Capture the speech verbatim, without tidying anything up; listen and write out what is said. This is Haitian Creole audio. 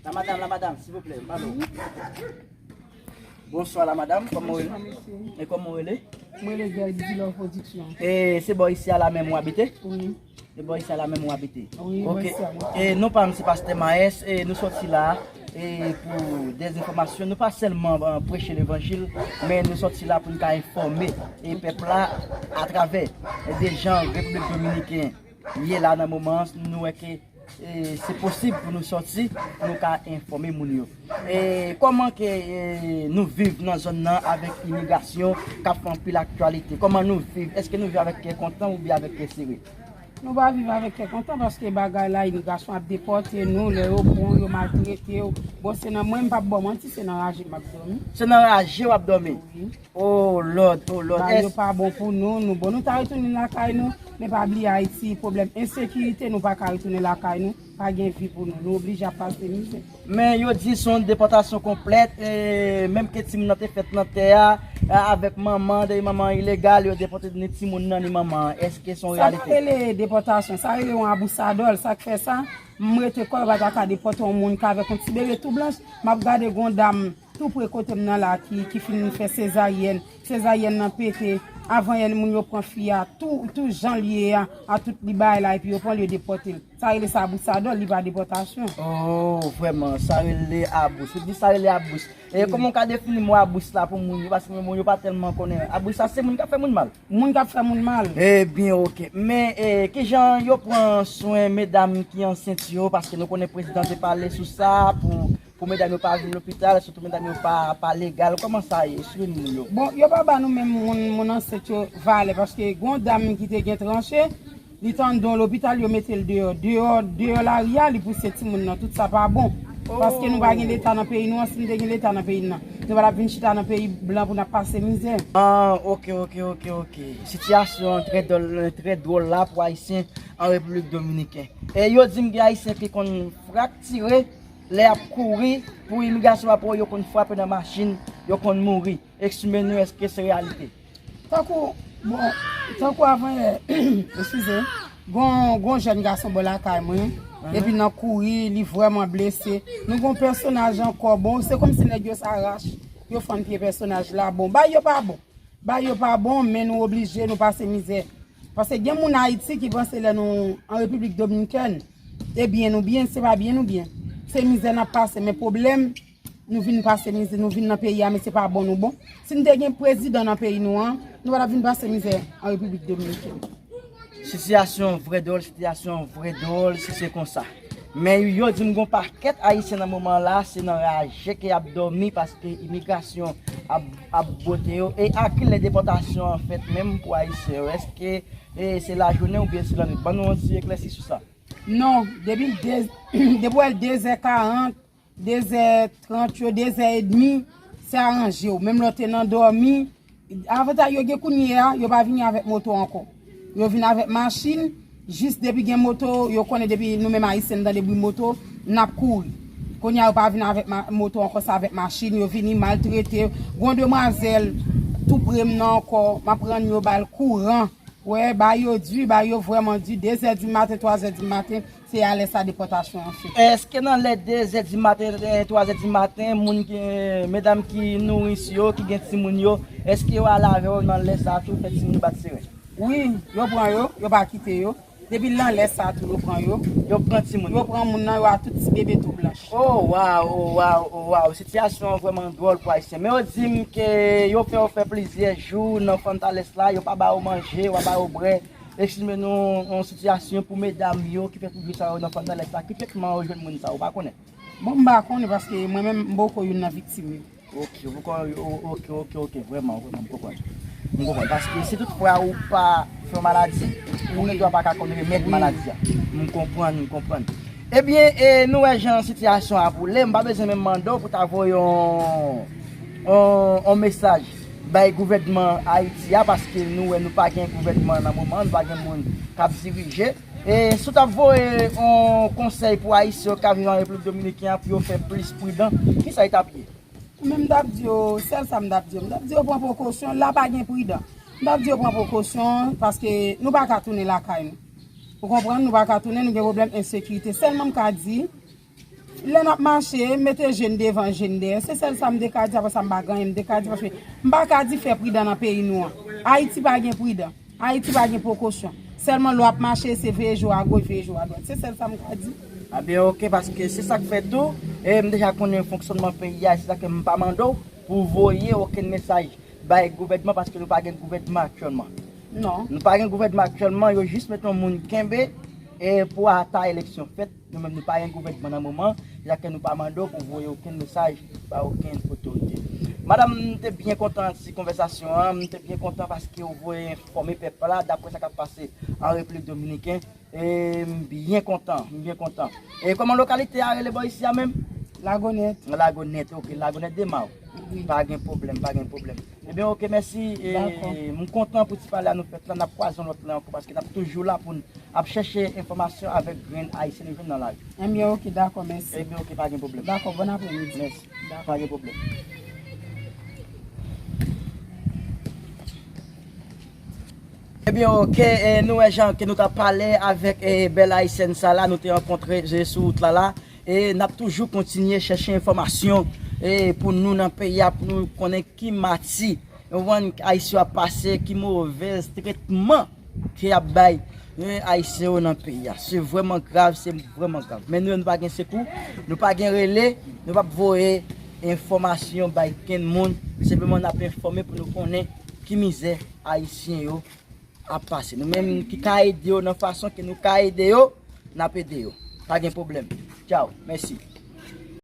La madam, la madam, silvouplè, m pale w. Bonswa la madam, kòman w rele? E kòman w rele? Mwen rele Gèl Dizilò Pwodiksyon. E se bò isi a la menm w abite? Wi. E bò isi a la menm w abite? Wi, bò isi a mwen. E non pa m se pastè Maes, e nou sòti la e pou dèzenfòmasyon. Nou pa sèlman preche levanjil, men nou sòti la pou n ka enfòme e pèp la atravè de jan Repiblik Dominiken ye la nan moman an. Nou wè ke e se posib pou nou sòti, pou nou ka enfòme moun yo. E kòman ke e, nou viv nan zòn nan avèk imigrasyon k ap fè anpil aktyalite? Kòman nou viv? Èske nou viv avèk kè kontan oubyen avèk kè sere? Nou pa viv avèk kè kontan paske bagay la, imigrasyon ap depòte nou, lè yo pran w, yo maltrete w. Bon, se nan mwen, m p ap ba w manti, se nan raje m ap dòmi. Se nan raje w ap dòmi? Wi. Oh Lord, oh Lord. Bagay yo pa bon pou nou, nou bon. Nou ta retounen lakay nou, men pa bliye Ayiti, pwoblèm ensekirite, nou pa ka retounen lakay nou, pa gen vi pou nou. Nou oblije ap pase mizè. Men yo di se yon depòtasyon konplèt, e menm ke timoun nan te fèt nan tè a, a- avèk manman, depi manman an ilegal, yo depòte ni timoun nan, ni manman an. Èske se yon reyalite? Sa k rele depòtasyon, sa rele yon abousadòl, sa k fè sa, m rete kò yo pa ta ka depòte yon moun k avèk yon ti bebe tou blanch, m ap gade gon dam tou pre kote m nan la ki, ki fin fè sezaryèn, sezaryèn nan pete, avan yè moun yo pran fi a, tou, tou jan l ye a, a tout li bagay la, epi yo pran l, yo depòte l. Sa rele sa abousadòl, li pa depòtasyon. Oh, vrèman, sa rele abous. Ou di sa rele abous. E kòman w ka defini mo abous la pou moun yo? Paske moun yo pa tèlman konnen. Abous la, se moun k ap fè moun mal. Moun k ap fè moun mal. Ebyen, oke. Men, e, kijan yo pran swen medam ki ansent yo? Paske nou konnen prezidan te pale sou sa, pou, pou medam yo pa vin lopital, sitou medam yo pa, pa legal. Kòman sa ye? Esplike nou yo. Bon, yo pa ba nou menm moun, moun ansent yo valè, paske gon dam ki te gen tranche, li t anndan lopital, yo mete l deyò. Deyò, deyò lari a, li pouse timoun nan. Tout sa pa bon. Paske nou pa gen Leta nan peyi nou an. Si n te gen Leta nan peyi n nan, nou pa t ap vin chita nan peyi blan pou n ap pase mizè. Ah, oke, oke, oke, oke. Sitiyasyon an trè dwòl, trè dwòl la pou Ayisyen an Repiblik Dominiken. E yo di m gen Ayisyen ki konn fraktire lè y ap kouri pou imigrasyon pa pran yo, konn frape nan machin, yo konn mouri. Eksplike nou, èske se reyalite? Tankou, bon, tankou avan yè, eskize, gon, gon jèn gason bò lakay mwen, epi nan kouri, li vrèman blese. Nou gon pèsonaj ankò, bon, se kòmsi nèg yo sa rach, yo fann pye pèsonaj la. Bon, bagay yo pa bon. Bagay yo pa bon, men nou oblije, nou pase mizè. Paske gen moun Ayiti ki panse lè nou an Repiblik Dominikèn, e byen nou byen, se pa byen nou byen. Se mizè n ap pase, men pwoblèm, nou vin pase mizè, nou vin nan peyi a, men se pa bon nou bon. Si n te gen prezidan nan peyi nou an, nou pa t ap vin pase mizè an Repiblik Dominikèn. Sitiyasyon vrè dwòl, sitiyasyon vrè dwòl, si se konsa. Men yo di m gon pakèt Ayisyen nan moman la, se nan raje ke y ap dòmi paske imigrasyon ap, ap bwote yo. E a kilè depòtasyon an fèt menm pou Ayisyen yo? Èske e, se lajounen oubyen se lannwit? Ban nou yon ti eklèsi sou sa. Non, depi de, depi w wè l de zè karant, de zè trant yo, de zè edmi, se aranje w. Menm lè w te nan dòmi, avantay yo gen kounye a, yo pa vini avèk moto ankò. Yo vin avèk machin, jis depi gen moto, yo konnen depi nou menm Ayisyen n tande bri moto, n ap kouri. Kounye a yo pa vin avèk ma- moto ankò, se avèk machin, yo vini maltrete. Gon demwazèl tou pre m nan ankò, m ap rann yo bal kouran. Wè, bagay yo di, bagay yo vrèman di, de zè di maten, twa zè di maten, se a lè sa depòtasyon an fèt. Èske nan lè de zè di maten, e, twa zè di maten, moun ki, medam ki nouris yo, ki gen timoun yo, èske yo al avè yo nan lè sa a tou, fè timoun yo bat seren? Wi, yo pran yo, yo pa kite yo. Depi nan lè sa a tou, yo pran yo. Yo pran timoun yo? Yo pran moun nan, yo a tout ti bebe tou blanch. Oh, waw, oh, waw, oh, waw. Sitiyasyon an vrèman dwòl pou Ayisyen. Men yo di m ke yo fè yo fè plizyè jou nan Fòntalès la, yo pa ba yo manje, yo pa ba yo bwè. Eksplike nou yon sitiyasyon pou medam yo ki fè tout jou sa yo nan Fòntalès la. Ki tretman yo jwenn moun sa yo, ou pa konnen? Bon, m pa konnen paske mwen menm, m poko youn nan viktim yo. Ok, ou poko, o- ok, ok, ok, vrèman, vrèman, m konprann. M konprann. Paske si tout fwa ou pa fè maladi, ou gen dwa pa ka konn remèd maladi a. M konprann, m konprann. Ebyen, e, nou wè jan sitiyasyon an boule, m pa bezwen menm mande w pou ta voye yon, yon, yon mesaj bay gouvènman Ayiti a, paske nou wè nou pa gen gouvènman nan moman, nou pa gen moun k ap dirije. E si w t ap voye yon konsèy pou Ayisyen yo k ap viv an Repiblik Dominiken an pou yo fè plis pridan, kisa l t ap ye? Men m t ap di yo, sèl sa m t ap di yo, m t ap di yo pran prekosyon, la pa gen pridan. M t ap di yo pran prekosyon, paske nou pa ka tounen lakay nou. Ou konprann, nou pa ka tounen, nou gen pwoblèm ensekirite. Sèlman m ka di, Lè n ap mache, mete je n devan, je n dèyè. Se sèl sa m te ka di, apre sa m pa gen anyen m te ka di, paske m pa ka di fè pridan nan peyi nou an. Ayiti pa gen pridan. Ayiti pa gen prekosyon. Sèlman lè w ap mache, se veye je w agoch, veye je w adwat. Se sèl sa m ka di. A byen, oke, paske se sa k fè tou, e m deja konnen fonksyònman peyi a, se sa ke m pa mande w pou voye okenn mesaj bay gouvènman, paske nou pa gen gouvènman aktyèlman. Non. Nou pa gen gouvènman aktyèlman, yo jis met yon moun kenbe e pou ata eleksyon fèt. Nou menm, nou pa gen gouvènman nan moman, jan ke nou pa mande w pou voye okenn mesaj ba okenn otorite. Madanm, m te byen kontan ti konvèsasyon an, m te byen kontan paske w voye enfòme pèp la dapre sa k ap pase an Repiblik Dominiken. E m byen kontan, m byen kontan. E kòman lokalite a rele bò isi a menm? Lagonèt. Lagonèt, oke, Lagonèt de Maw. Wi. Pa gen pwoblèm, pa gen pwoblèm. Ebyen, oke, mèsi. E, dakò. M kontan pou ti pale a nou fèt la. N ap kwaze yon lòt lè ankò paske n ap toujou la pou n ap chèche enfòmasyon avèk grenn ayisyen nou jwenn nan lari. Ebyen, oke, dakò, mèsi. Ebyen, oke, pa gen pwoblèm. Dakò, bon apremidi. Mèsi. Dakò. Pa gen pwoblèm. Ebyen, oke, e, nou wè jan ke nou t ap pale avèk, e, bèl ayisyèn sa la, nou te rankontre, e, sou wout la la. E n ap toujou kontinye chèche enfòmasyon, e, pou nou nan peyi a, pou nou konnen ki mati, nou konprann, ayisyen yo ap pase, ki movèz tretman ke y ap bay, e, ayisyen yo nan peyi a. Se vrèman grav, se vrèman grav. Men nou, nou pa gen sekou, nou pa gen rele, nou p ap voye enfòmasyon bay kenn moun. Senpleman, n ap enfòme pou nou konnen ki mizè ayisyen yo ap pase. Nou menm ki ka ede yo nan fason ke nou ka ede yo, n ap ede yo. Pa gen pwoblèm. Tchaw. Mèsi.